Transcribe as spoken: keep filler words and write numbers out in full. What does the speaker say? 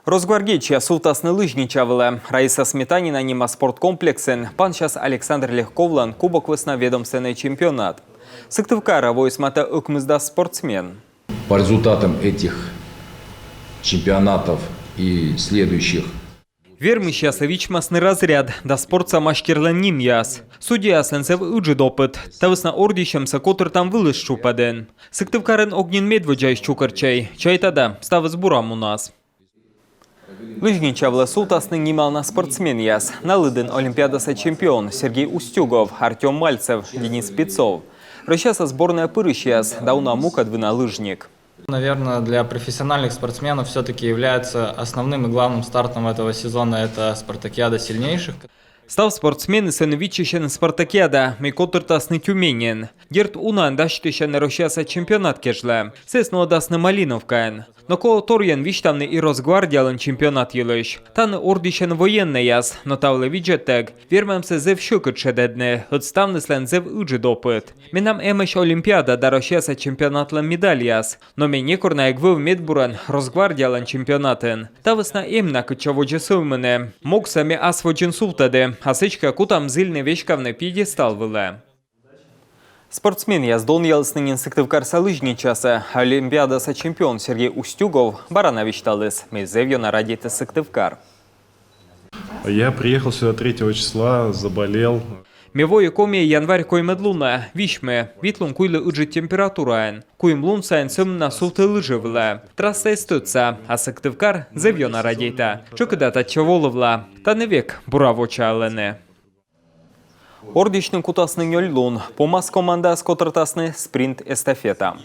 Росгвардеечьяс сувтасны лыжнича вылӧ. Раиса Сметанина нима спорткомплексын пансяс Александр Легковлӧн кубок вӧсна ведомственнӧй чемпионат. Сыктывкарӧ воис матӧ ӧкмысдас спортсмен. По результатам этих чемпионатов и следующих Вермысьясӧ вичмасны разряд да спортса мастерлӧн нимъяс. Судьяяслӧн зэв ыджыд опыт. Та вӧсна ордйысьӧмсӧ котыртам вылыс тшупӧдын. Сыктывкарын ог нин медводдзаысь чукӧртчӧй. Чайта да, ставыс бура мунас. Лыжнича вылӧ сувтасны нималана спортсменъяс. На лыдын Олимпиадаса чемпион Сергей Устюгов, Артём Мальцев, Денис Пицов. Россияса сборнӧйӧ пырысьяс да уна мукӧд вына лыжник. Наверное, для профессиональных спортсменов все-таки является основным и главным стартом этого сезона — это спартакиада сильнейших. Став спортсменыс ӧні виччысьӧны спартакиада, мый котыртасны Тюменьын. Дерт, унаӧн дасьтысьӧны Россияса чемпионат кежлӧ. Сійӧс нуӧдасны Малиновкаын. Но колӧ торйӧн висьтавны и Росгвардиялӧн чемпионат йылысь. Тані ордйысьӧны военнӧйяс, но та вылӧ видзӧдтӧг вермӧмсӧ зэв сьӧкыд шедӧдны, ӧд ставныслӧн зэв ыджыд опыт. Менам эмӧсь Олимпиада да Россияса чемпионатлӧн медальяс. Но ме некор на эг вӧв медбурӧн Росгвардиялӧн чемпионатын. Та вӧсна эм на кытчӧ водзӧ сӧвмыны. Могсӧ ме ас водзын сувтӧді, а сідзкӧ кутам зільны веськавны пьедестал вылӧ. Спортсменъяс донъялісны нин сыктывкарса лыжничасӧ. Олимпиадаса чемпион Сергей Устюгов бара на висьталіс, мый зэв ёна радейтӧ Сыктывкар. Я приехал сюда третьего числа, заболел. Ме вои Комиӧ январь коймӧд лунӧ, висьмі. Вит лун куйлі ыджыд температураӧн. Куим лун сайын сӧмын на сувті лыжи вылӧ. Трасса эз тӧдса, а Сыктывкар зэв ёна радейта. Тшӧкыда татчӧ волывла. Тані век бура вочаалӧны. Ордйысьны кутасны нёль лун. Помас командаыс котыртасны спринт-эстафета.